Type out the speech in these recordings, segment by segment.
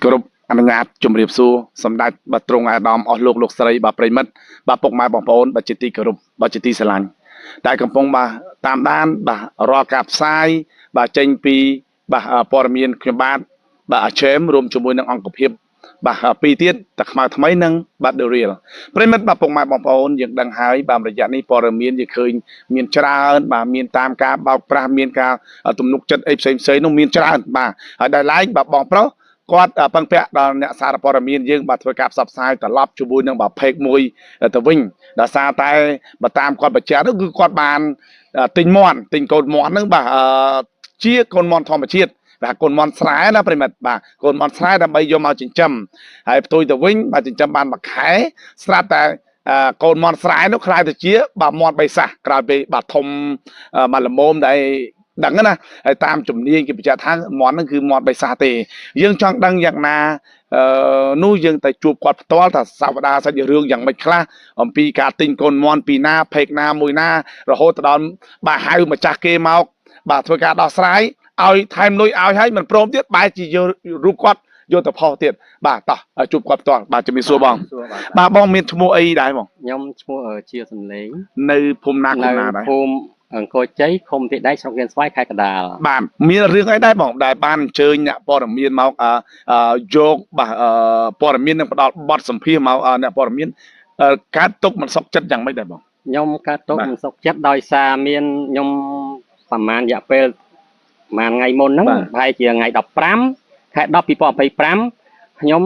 គោរពអនុញ្ញាតជម្រាបសួរសម្ដេចបាទទ្រង់អាដាមអស់លោកលោកស្រីបាទប្រិមិត្តបាទពុកម៉ែបងប្អូនបាទជាទីគោរពបាទជាទីស្រឡាញ់តែកំពុងបាទតាមដានបាទរាល់ការផ្សាយបាទចេញពីបាទព័ត៌មានខ្ញុំបាទបាទអាឆេមរួមជាមួយនឹងអង្គភាពបាទពីរទៀតតខ្មៅថ្មីនិងបាទ The Real ប្រិមិត្តបាទពុកម៉ែបងប្អូនយើងដឹងហើយបាទរយៈនេះព័ត៌មានយើងឃើញមានច្រើនបាទមានតាមការបោកប្រាស់មានការទំនុកចិត្តអីផ្សេងផ្សេងនោះមានច្រើនបាទហើយដោយឡែកបាទបងប្រុសគាត់ពឹងពាក់ដល់អ្នកសារព័ត៌មានយើងបាទធ្វើការផ្សព្វផ្សាយត្រឡប់ជាមួយនឹងបាទផេកមួយទៅវិញដោយសារតែបើតាមគាត់បញ្ជាក់នោះគឺគាត់បានទិញមាន់ទិញកូនមាន់ហ្នឹងបាទជាកូនមាន់ធម្មជាតិបាទកូនមាន់ស្រែណាប្រិមិត្តបាទកូនមាន់ស្រែដើម្បីយកមកចិញ្ចឹមហើយផ្ទុយទៅវិញបាទចិញ្ចឹមបានមួយខែស្រាប់តែកូនមាន់ស្រែនោះក្លាយទៅជាបាទមាន់បិសាសក្រោយពេលបាទធំមកល្មមដែលដឹងណាហើយតាមជំនាញគេបញ្ជាក់ថាមាន់ហ្នឹងគឺមាន់បិសាសទេយើងចង់ដឹងយ៉ាងណានោះយើងទៅជួបគាត់ផ្ទាល់ថាសវតាសាច់រឿងយ៉ាងម៉េចខ្លះអំពីការទិញកូនមាន់ពីណាផេកណាមួយណារហូតទៅដល់បាទហៅម្ចាស់គេមកបាទធ្វើការដោះស្រាយឲ្យថែមលុយឲ្យហើយមិនព្រមទៀតបែរជាយករូបគាត់យកទៅផុសទៀតបាទតោះជួបគាត់ផ្ទាល់បាទជំរាបសួរបងបាទបងមានឈ្មោះអីដែរបងខ្ញុំឈ្មោះជាសំលេងនៅភូមិណាឃុំណាដែរភូមិអង្គរជ័យឃុំទីដែកស្រុកគៀនស្វាយខេត្តកណ្ដាលបាទមានរឿងអីដែរបងដែលបានអញ្ជើញអ្នកព័ត៌មានមកយកបាទព័ត៌មាននឹងផ្ដល់បទសម្ភាសមកអ្នកព័ត៌មានកើតទុកមិនសុខចិត្តយ៉ាងម៉េចដែរបងខ្ញុំកើតទុកមិនសុខចិត្តដោយសារមានខ្ញុំប្រហែលរយៈពេលប្រហែលថ្ងៃមុនហ្នឹងប្រហែលជាថ្ងៃ15ខែ10 2025ខ្ញុំ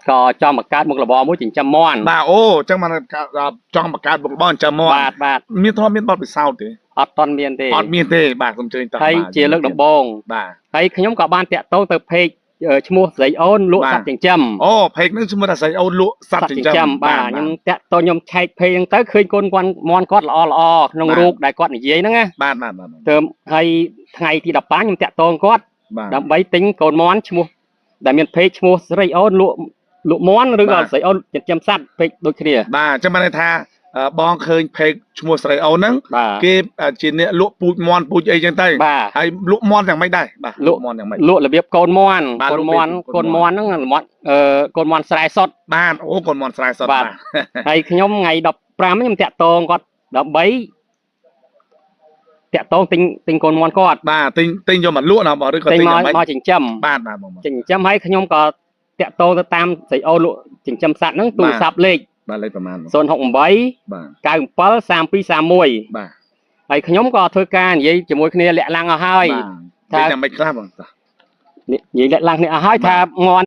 ក៏ចង់បង្កើតមុខរបរមួយចិញ្ចឹមមាន់បាទអូអញ្ចឹងបានចង់បង្កើតមុខរបរចិញ្ចឹមមាន់បាទបាទមានធ្លាប់មានបទពិសោធន៍ទេអត់ទាន់មានទេអត់មានទេបាទសូមជើញតោះហើយជាលើកដំបូងបាទហើយខ្ញុំក៏បានតាក់ទងទៅផេកឈ្មោះស្រីអូនលក់សត្វចិញ្ចឹមអូផេកហ្នឹងឈ្មោះថាស្រីអូនលក់សត្វចិញ្ចឹមបាទខ្ញុំតាក់ទងខ្ញុំឆែកផេកហ្នឹងទៅឃើញកូនគាត់មាន់គាត់ល្អល្អក្នុងរូបដែលគាត់និយាយហ្នឹងណាបាទបាទបាទទៅហើយថ្ងៃទី15ខ្ញុំតាក់ទងគាត់ដើម្បីទិញកូនមាន់ឈ្មោះដែលមានផេកឈ្មោះស្រីអូនលក់មាន់ឬក៏ស្រីអូនចិញ្ចឹមសត្វពេកដូចគ្នាបាទអញ្ចឹងបានន័យថាបងឃើញផេកឈ្មោះស្រីអូនហ្នឹងគេជាអ្នកលក់ពូជមាន់ពូជអីចឹងទៅហើយលក់មាន់យ៉ាងម៉េចដែរបាទលក់មាន់យ៉ាងម៉េចលក់របៀបកូនមាន់កូនមាន់កូនមាន់ហ្នឹងមាន់កូនមាន់ស្រែសុតបាទអូកូនមាន់ស្រែសុតបាទហើយខ្ញុំថ្ងៃ15ខ្ញុំតាក់ទងគាត់ដើម្បីតាក់ទងទិញកូនមាន់គាត់បាទទិញយកមកលក់ណាបងឬក៏ទិញយ៉ាងម៉េចមកចិញ្ចឹមបាទបាទបងចិញ្ចឹមហើយខ្ញុំក៏តាក់ទងទៅតាមស្រីអូនលក់ចិញ្ចឹមសត្វហ្នឹងទូរស័ព្ទលេខបាទលេខប្រហែល068បាទ97 3231បាទហើយខ្ញុំក៏ធ្វើការនិយាយជាមួយគ្នាលាក់ឡាំងអស់ហើយថាយ៉ាងម៉េចខ្លះបងនិយាយលាក់ឡាំងគ្នាអស់ហើយថាមាន់